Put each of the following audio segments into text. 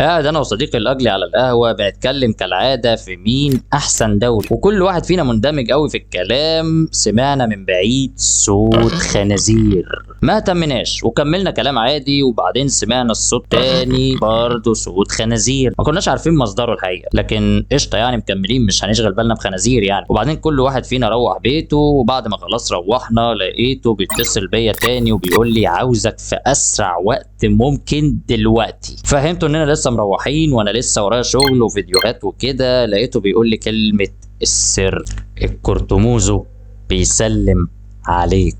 قاعد انا وصديقي الاجلي على القهوة بنتكلم كالعادة في مين احسن دوري، وكل واحد فينا مندمج قوي في الكلام. سمعنا من بعيد صوت خنازير، ما اهتمناش وكملنا كلام عادي. وبعدين سمعنا الصوت تاني، برضه صوت خنازير، ما كناش عارفين مصدره الحقيقة، لكن قشطه يعني مكملين، مش هنشغل بالنا بخنازير يعني. وبعدين كل واحد فينا روح بيته، وبعد ما خلاص روحنا لقيته بيتصل بيا تاني وبيقول لي عاوزك في اسرع وقت ممكن دلوقتي. فهمته اننا لسه مروحين وانا لسه ورايا شغل وفيديوهات وكده. لقيته بيقول لي كلمة السر، الكرتموزو بيسلم عليك.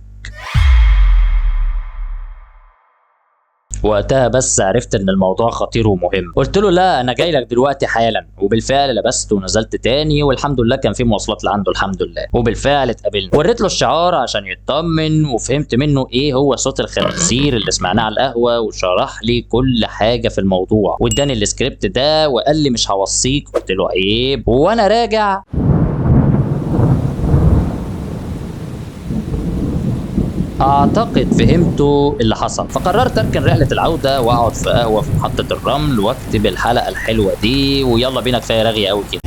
وقتها بس عرفت ان الموضوع خطير ومهم. قلت له لا انا جاي لك دلوقتي حالا، وبالفعل لبست ونزلت تاني، والحمد لله كان في مواصلات لعنده الحمد لله. وبالفعل اتقابلنا، وريت له الشعار عشان يطمن، وفهمت منه ايه هو صوت الخنازير اللي سمعناه على القهوة، وشرح لي كل حاجة في الموضوع، واداني السكريبت ده وقال لي مش هوصيك. قلت له عيب. وانا راجع اعتقد فهمتوا اللي حصل، فقررت اركن رحله العودة واقعد في قهوة في محطة الرمل واكتب الحلقة الحلوة دي. ويلا بينا، كفاية رغي قوي كده.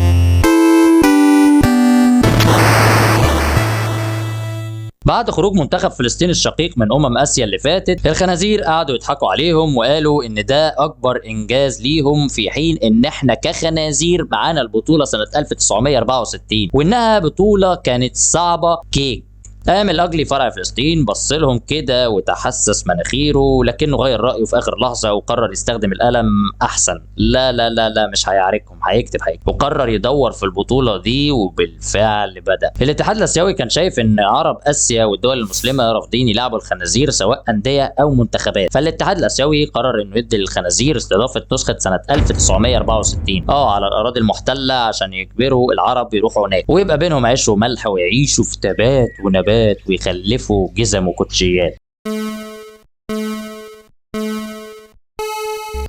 بعد خروج منتخب فلسطين الشقيق من اسيا اللي فاتت، الخنازير قعدوا يضحكوا عليهم وقالوا ان ده اكبر انجاز ليهم، في حين ان احنا كخنازير معانا البطولة سنة 1964، وانها بطوله كانت صعبة كيك. قام الاجلي فرع فلسطين بص لهم كده وتحسس مناخيره، لكنه غير رايه في اخر لحظة وقرر يستخدم القلم احسن. لا لا لا لا مش هيعاركهم، هيكتب. وقرر يدور في البطولة دي، وبالفعل بدا. الاتحاد الاسيوي كان شايف ان عرب اسيا والدول المسلمة رافضين يلعبوا الخنازير سواء اندية او منتخبات، فالاتحاد الاسيوي قرر انه يدي للخنازير استضافة نسخه سنة 1964 على الاراضي المحتلة، عشان يجبروا العرب يروحوا هناك ويبقى بينهم عيش وملح ويعيشوا في تبات ونبات ويخلفوا جزم وكوتشيات.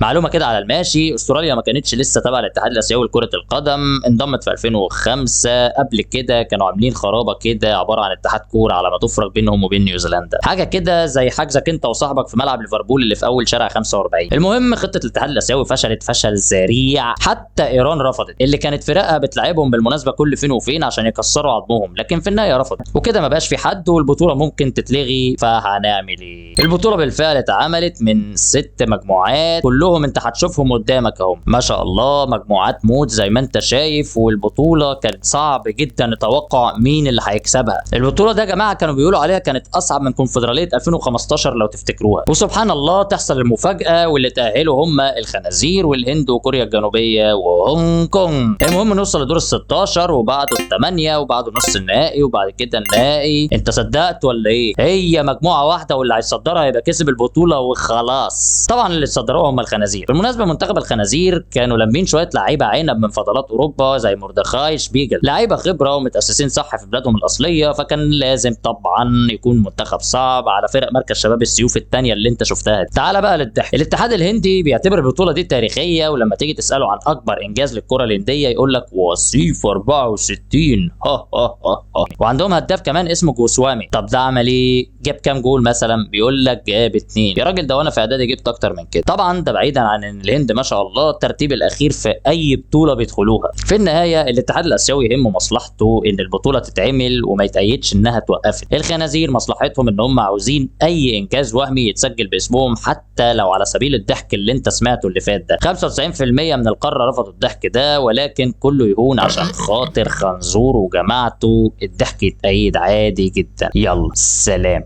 معلومة كده على الماشي، استراليا ما كانتش لسه تبع الاتحاد الاسيوي لكرة القدم، انضمت في 2005. قبل كده كانوا عاملين خرابه كده عبارة عن اتحاد كورة على ما تفرق بينهم وبين نيوزيلندا، حاجة كده زي حجزك انت وصاحبك في ملعب ليفربول اللي في اول شارع 45. المهم خطه الاتحاد الاسيوي فشلت فشل ذريع، حتى ايران رفضت، اللي كانت فرقها بتلعبهم بالمناسبة كل فين وفين عشان يكسروا عظمهم، لكن في النهاية رفضت، وكده ما بقاش في حد والبطوله ممكن تتلغي. فهنعمل ايه؟ البطولة بالفعل اتعملت من 6 مجموعات كلهم انت هتشوفهم قدامك اهو، ما شاء الله مجموعات موت زي ما انت شايف. والبطوله كانت صعب جدا نتوقع مين اللي هيكسبها. البطولة ده يا جماعة كانوا بيقولوا عليها كانت اصعب من كونفدراليه 2015 لو تفتكروها. وسبحان الله تحصل المفاجاة، واللي تاهلوا هم الخنازير والهند وكوريا الجنوبية وهونج كونج. المهم نوصل لدور ال16 وبعده ال8 وبعده نص النهائي وبعد كده النهائي. انت صدقت ولا ايه؟ هي مجموعة واحدة واللي هيصدرها يبقى كسب البطولة وخلاص. طبعا اللي صدروها هم الخنازير. بالمناسبة منتخب الخنازير كانوا لامين شوية لعيبة عنب من فضلات اوروبا زي مردخاي شبيجل، لعيبة خبره ومتاسسين صح في بلادهم الاصلية، فكان لازم طبعا يكون منتخب صعب على فرق مركز شباب السيوف الثانية اللي انت شفتها دي. تعال بقى للضحك، الاتحاد الهندي بيعتبر البطولة دي تاريخية، ولما تيجي تساله عن اكبر انجاز للكرة الهندية يقول لك وصيف 64. ها ها ها ها. وعندهم هداف كمان اسمه جوسوامي. طب ده عمل ايه؟ جاب كام جول مثلا؟ بيقول لك جاب 2. يا راجل ده وانا في اعدادي جبت اكتر من كده. طبعا ده بعيدا عن ان الهند ما شاء الله الترتيب الاخير في اي بطوله بيدخلوها. في النهاية الاتحاد الاسيوي يهمه مصلحته ان البطولة تتعمل وما يتأيدش انها توقفت. الخنازير مصلحتهم ان هم عاوزين اي انجاز وهمي يتسجل باسمهم حتى لو على سبيل الضحك اللي انت سمعته اللي فات ده. 95% من القارة رفضوا الضحك ده، ولكن كله يهون عشان خاطر خنزور وجماعته. الضحك يتأيد عادي جدا. يلا سلام.